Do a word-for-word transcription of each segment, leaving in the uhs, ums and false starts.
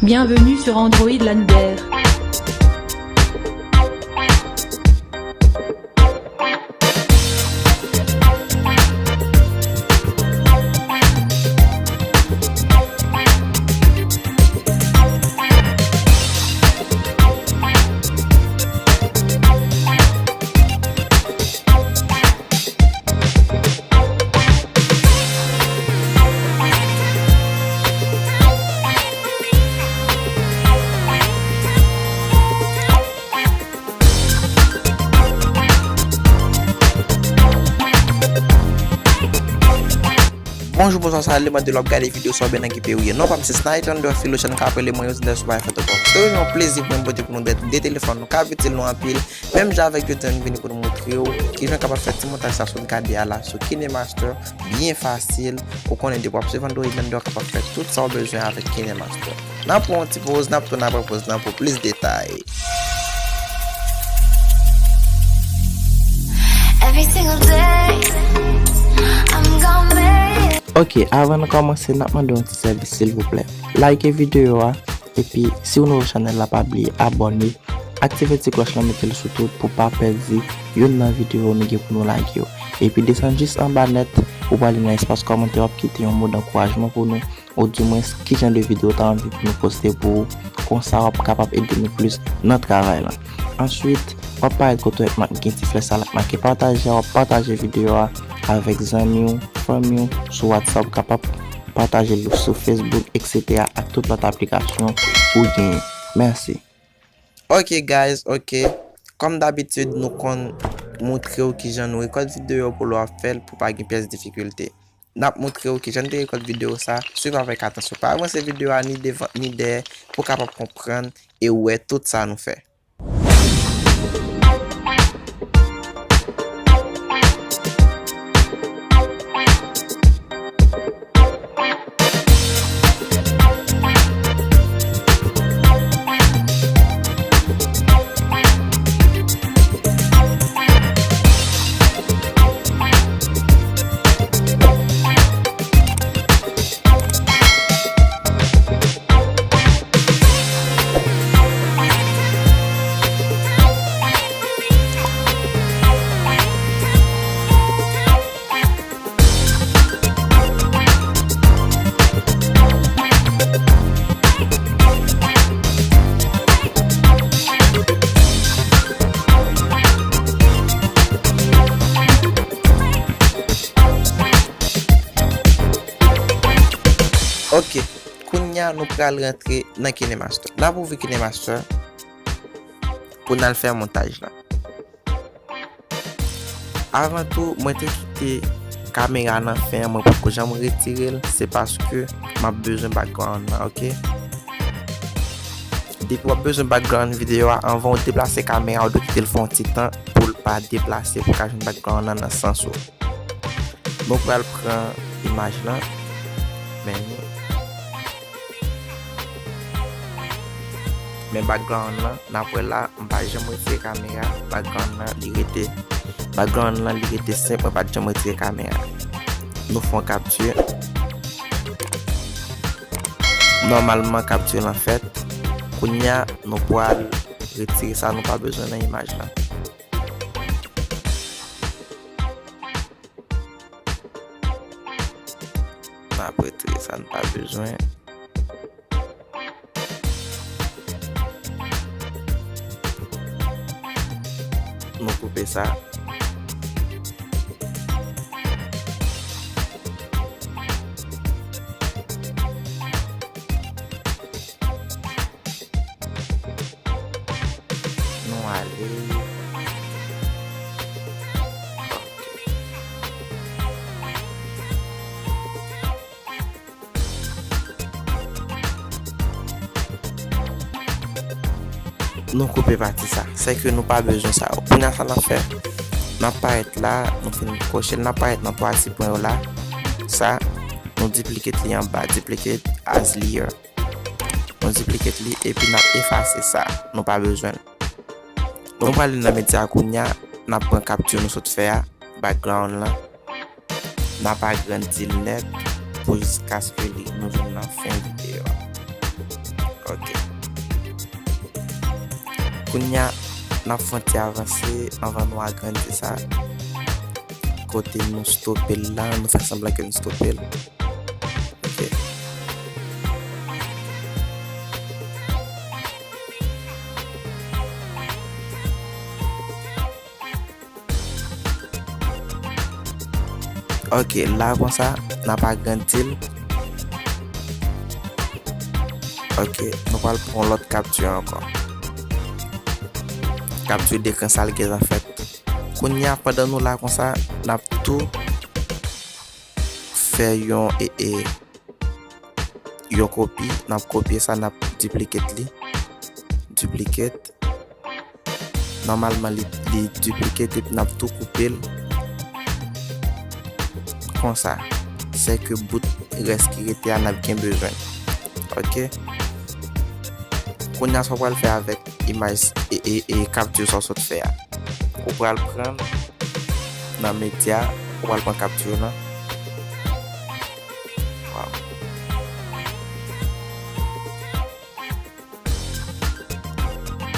Bienvenue sur Android Lander. Bonjou, bonswa, salye, mande lè w ap gade videyo sa oubyen nan ki peyi w ye. Non pa m se Snight Lander Philo, channel k ap rele mwen Yosinda sou Bay Fèt Ankò. Se toujou yon plezi pou mwen pote pou nou de, de telefòn nou k ap itil nou anpil. Menm jan avèk yo te vin vini pou nou montre w kijan w kapab fè ti montaj sa sot gade a la sou KineMaster, byen fasil. Ou konnen depi w ap swiv Android Lander w kapab fè tout sa w bezwen avèk KineMaster. N ap pran yon ti poz, n ap tounen apre poz lan pou plis detay. Every single day, I'm gonna make it. Ok, avan nou kòmanse, n ap mande yon ti sèvis silvouplè. Like videyo a, epi si w nouvo chanèl la, pa bliye abòne, aktive ti klòch lan, mete l sou tout pou w pa pèdi youn nan videyo nou gen pou nou lage yo. Epi desann jis anba nèt, ou prale nan espas kòmantè, w ap kite yon mo dankourajman pou nou, oudimwens kijan de videyo w ta anvi pou nou poste pou ou, konsa w ap kapab ede nou plis nan travay lan. Answit, w ap parèt kote w ap gen ti flèch sa la k make pataje a, w ap pataje videyo a avèk zanmi w, fanmi w, sou WhatsApp, w kapab pataje l sou Facebook, et cetera, ak tout lòt aplikasyon ou genyen. Mèsi. Ok, guys, ok. Kòm dabitid, nou konn montre w kijan nou rekòd videyo pou lè w ap fè l pou pa gen pyès difikilte. N ap montre w kijan n te rekòd videyo sa, swiv avèk atansyon. Pa avanse videyo a ni devan ni dèyè pou w kapab konprann e wè tout sa nou fè. Ok, kounye a nou pral rantre nan KineMaster. N ap ouvri KineMaster pou n al fè montaj la. Avan tou, mwen te kite kamera nan fen an, mwen poko janm retire l, se paske m ap bezwen background nan, ok? Depi w ap bezwen background videyo a, anvan w deplase kamera, w dwe kite l fè yon ti tan pou l pa deplase, pou w ka jwenn background nan nan sans ou. Nou pral pran imaj lan. Men ni. Men background lan, n ap wè la, m pa janm retire kamera. Background lan, li rete. Background lan, li rete senp, mwen pa t janm retire kamera. Nou fè yon kapti. Nòmalman, kapti lan fèt. Kounye a, nou pral retire sa nou pa bezwen nan imaj lan. N ap retire sa n pa bezwen. Nou koupe sa. Nou ale. Ok. Nou koupe pati sa. Sèke nou pa bezwen sa yo. Kounye a sa n ap fè, n ap parèt la, nou fin koche l, n ap parèt nan twa ti pwen yo la. Sa, nou duplicate li anba, duplicate as layer. Nou duplicate li epi n ap efase sa. Nou pa bezwen l. Nou prale nan medya kounye a, n ap pran kapti nou sot fè a, background lan. N ap agrandi l nèt pou jiskaske li, nou jwenn nan fen videyo a. Ok. Kounye a, n ap fè yon ti avanse anvan nou agrandi sa. Kote nou stope l la, nou fè sanblan ke nou stope l. Ok. Ok, la konsa, n ap agrandi l. Ok, nou pral pran lòt kapti ankò. Kapti dekran sa l gentan fèt. Kounye a, pandan nou la konsa, n ap tou fè yon, e, e, yon kopi, n ap kopye sa, n ap duplicate li. Duplicate. Nòmalman, li, li duplicate epi n ap tou koupe l. Konsa. Sèke bout rès ki rete a, n ap gen bezwen. Ok? Kounye a, sa w pral fè avèk imaj e, e, e kapti sa w sot fè a? Ou pral pran nan medya, ou pral pran kapti lan. Waw.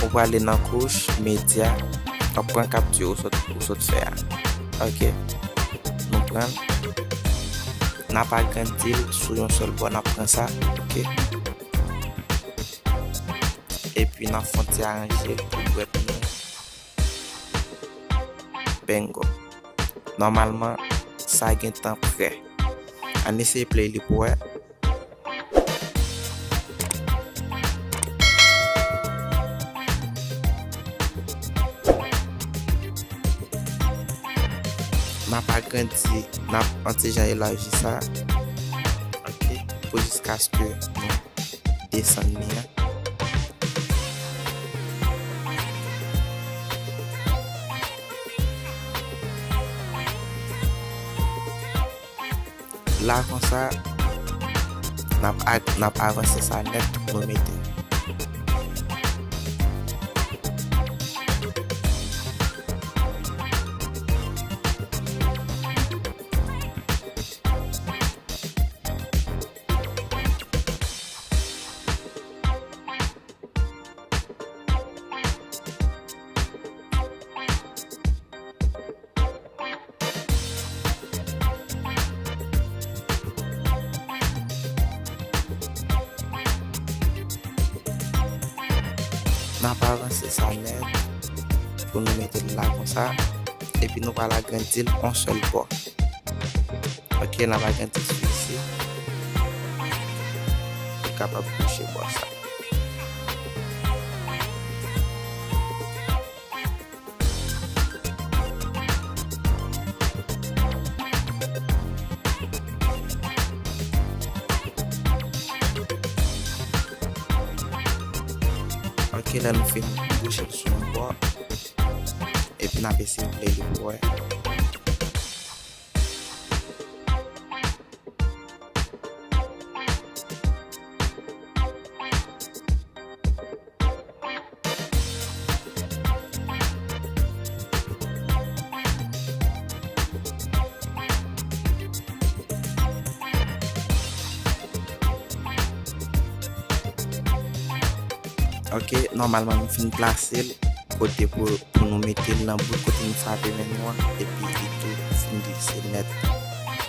Ou prale nan kouch, medya, w ap pran kapti ou sot, ou sot fè a. Ok. Nou pran l. N ap agrandi l sou yon sèl bò, n ap pran sa. Ok. Epi n ap fè yon ti aranje l pou dwèt nou. Bingo. Nòmalman, sa gentan prè. Ann eseye play li pou wè. N ap agrandi, n ap yon ti jan elaji sa. Ok, pou jiskaske nou desann li an. La konsa, n ap ag-, n ap avanse sa nèt, nou mete. N ap avanse sa nèt pou nou mete l la konsa. Epi nou pral agrandi l yon sèl bò. Ok, n ap agrandi sou isi. Pou kapab bouche bò sa. Ok, la nou fin bouche l sou yon bò. Epi n ap eseye play li pou wè. Ok, nòmalman nou fin plase l kote pou, pou nou mete l nan bout kote nou frape men nou an, epi li tou fin glise nèt.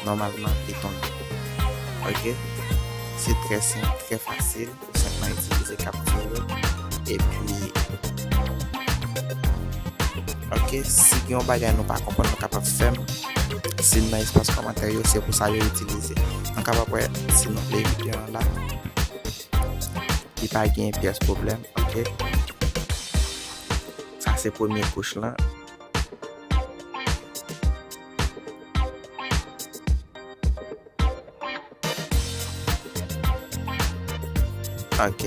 Nòmalman, li tonbe. Ok? Se trè senp, trè fasil. Ou senpman itilize kapti yo. Epi, ok, si gen yon bagay nou pa konprann, nou kapab fè m siy nan espas kòmantè yo, se pou sa yo itilize. Nou kapab wè si nou play videyo an la. Li pa gen pyès pwoblèm, ok? Sa se premye kouch lan. Ok.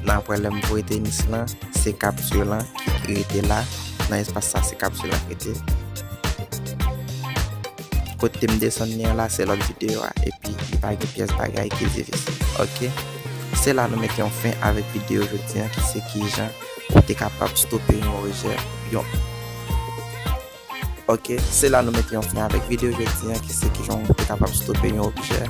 N ap wè lè m voye tenis lan, se kapti lan ki rete la. Nan espas sa, se kapti lan ki rete. Kote m desann li an la, se lòt videyo a. Epi, li pa gen pyès bagay ki difisil. Ok. Se la nou mete yon fen avèk videyo jodi an, ki se kijan ou te kapab stope yon rejè, yon Ok, se la nou mete yon fen avèk videyo jodi an, ki se kijan w te kapab stope yon objè.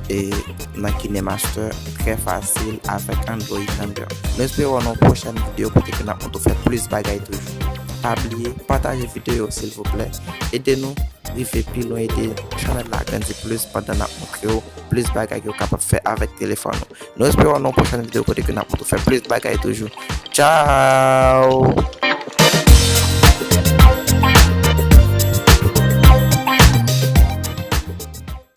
e, nan KineMaster trè fasil avèk Android Thunder. Nou espere wè w nan yon pwochèn videyo kote ke n ap montre w fè plis bagay toujou. Pa bliye pataje videyo silvouplè. Ede nou rive pi lwen, ede chanèl la grandi plis pandan n ap montre w plis bagay ke w kapab fè avèk telefòn ou. Nou espere wè w nan yon pwochèn videyo kote ke n ap montre w fè plis bagay toujou. Tchao!